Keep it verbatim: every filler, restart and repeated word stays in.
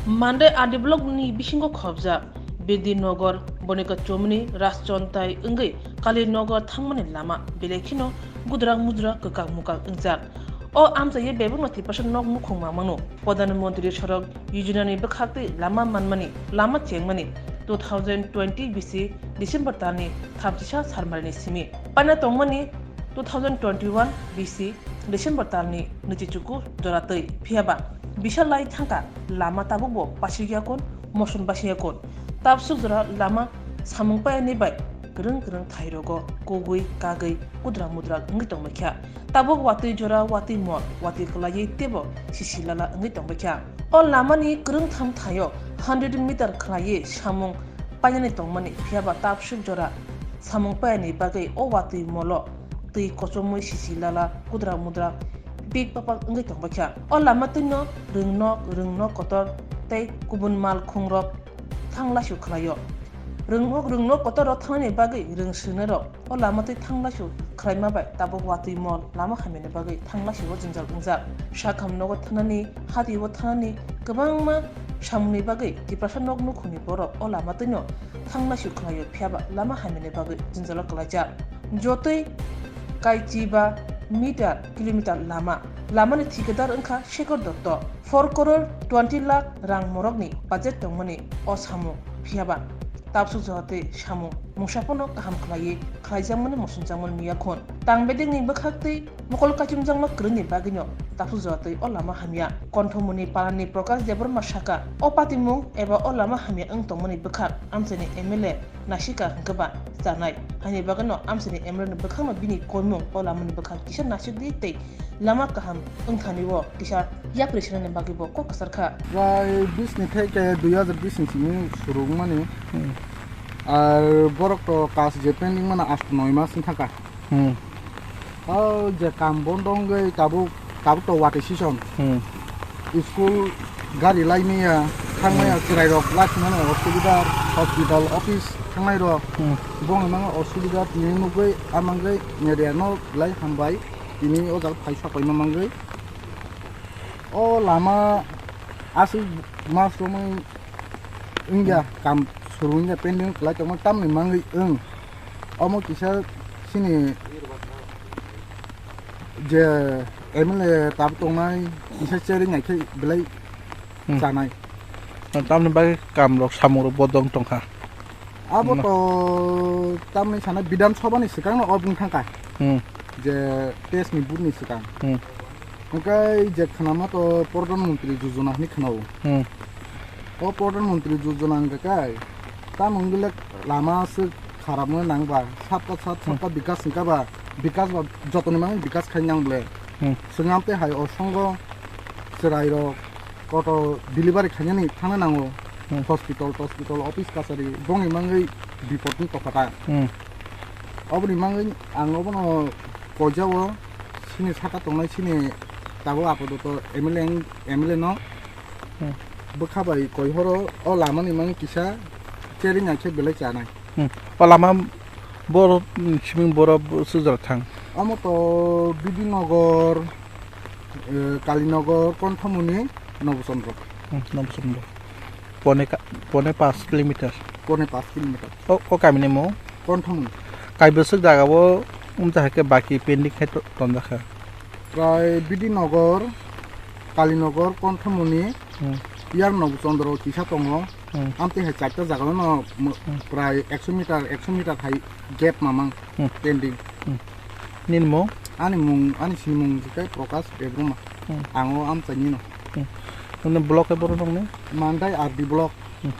Mandai R D block ni bisingo khobjak Bidinogar, Bonika Chomni, Rajchon tai wngwi Kalinogar thangmani lama belai kheno gudrak mudrak kwkak mukak wngjak. O amchaiye bebakno Tiprasa nok nukhung ma mano. Pradhan Mantri Sadak Yojana ni bwkhaktwi lama manmani, lama chengmani two thousand twenty bisi December talni thamchisa salmarini simi paina tongmani two thousand twenty-one bisi December talni nwichichuku joratwi. Phiyaba bisa lai thangkha lama tabukbo pasikya kon, moson basikya kon. Tabsuk jora lama samung paini bai kwrwng kwrwng thairogo kugwi kagwi kudra mudra wngwi tongbaikha. Tabuk watwi jora, watwi mol, watwi kwlaiwi teibo sisi lala wngwi tongbaikha. O lamani kwrwngtham thaio hundred meter khwlaiwi samung painani tongmani, phiyaba tabsuk jora samung painani bagwi o watwi molo twi kochomwi sisi lala kudra mudra bik papak wngwi tongbaikha. O lama twino rwngnok, rwngnok kotor tei kubun mal khungrok thang laisu khwlaio. Rwngnok, rwngnok kotor rok thangnani bagwi rwng swrwngnairok o lama twi thang laisu khwlaima bai tabuk watwi mol lama hamyani bagwi thang laisu o jwngjal wngjak. Sakham nogo thanani, hatio thanani kwbangma samungni bagwi Tiprasa nok nukhungni borok o lama twino thang laisu khwlaio, phiyaba lama hamyani bagwi jwngjalo kwlaijak. Jotoi kaichiba meter, kilometer lama. Lamani thikadar wngkha Shekhar Dotto. Four crore twenty lakh rang morokni budget tongmani o samung, phiyaba tabsuk joratwi samung mungsa phano kaham khwlaiwi khwlaijakmani muchungjakmani miya khun. Tang bedekni bwkhaktwi mokol kaichomjakma kwrwngni bagwino tabsuk joratwi o lama hamya. Konthomoni palani Prakash Debbarma saka, o patimung eba o lama hamya wng tongmani bwkhak amchaini M L A naisika hwnkhe ba chanai. Haini bagwino amchaini M L A ni bwkhakno bini koimung o lamani bwkhak kisa naisik di tei lama kaham wngthani o kisa yapri sinani bagwi bo kok kwchar kha. Prai bis ni theke dui hazar bis ni simi suru wngmani. Hmm. Ar borok to kas je pending mana asto noi mas wngkha ka. Hmm. O je kam bondo wngwi tabuk, tabuk to watwi season. Hmm. School gari lai maya, thang maya, hmm, chwrai rok lai thangmani osubida, hospital, office thangnai rok. Hmm. Bongni mangwi osubida tini nugwi amangwi media no belai hambai tini o jaga phai sapai ma mangwi. O lama aswk mas romwi wngya, hmm, kam suru wngya pending kwlai tongma tamni mangwi wng. Omo kisa chini je M L A tab tongnai kisa cheri nai khe belai, hmm, chanai. Tamni bagwi kam rok samung rok bodong tongkha. Abo, hmm, to tamni sana Bidhan Sabha ni swkang no obwng thangkha. Hmm. Je test ni vote ni swkang. Hmm. Hwnkhe je khwnama to Pradhan Mantri Yojana hinwi khwnao. Hmm. O Pradhan Mantri Yojana hwnkhe kai, tamo wngwile lama se kharap wngwi nang ba, sabka sat, hmm, sabka bikas hwnkha ba, bikas ba jotoni mangwi bikas khai nang bole. Hmm. Swnam tei hai o songo chwrai rok koto delivery khainani thangna nango. Hmm. Hospital, hospital, office kachari bongni mangwi bipot wng tongkha ta. Hmm. Oboni mangwi ang obono koijao sini saka tongnai sini tabuk apadoto M L A, M L A no, hmm, bwkha bai koi horo o lama ni mangwi kisa cheri nai khe belai chanai. Hmm. O lama borok, hmm, siming borok sujak thang. Omo to B D Nagar, eh, Kalinagar, Konthamoni, Nobchandra. Hmm, Nobchandra. Pone ka-, pone paanch kilometer. Pone paanch kilometer. O, o kami ni mung? Konthamoni. Kai bwswk jaga o wngja hai khe baki pending khai to-, tonjakha. Prai B D Nagar, Kalinagar, Konthamoni, hmm, Yar Nobchandra kisa tongo. Hmm. Amtwi hai charta jaga no mo-, hmm, prai ekso meter, ekso meter hai gap mamang, hmm, pending. Hmm. Nini mung? Ani mung, ani sini mung hwnkhe Prakash Debbarma. Hmm. Ang o amchaini no. Hmm. Nini block hai borok nokni? Mandai R D block. Hmm.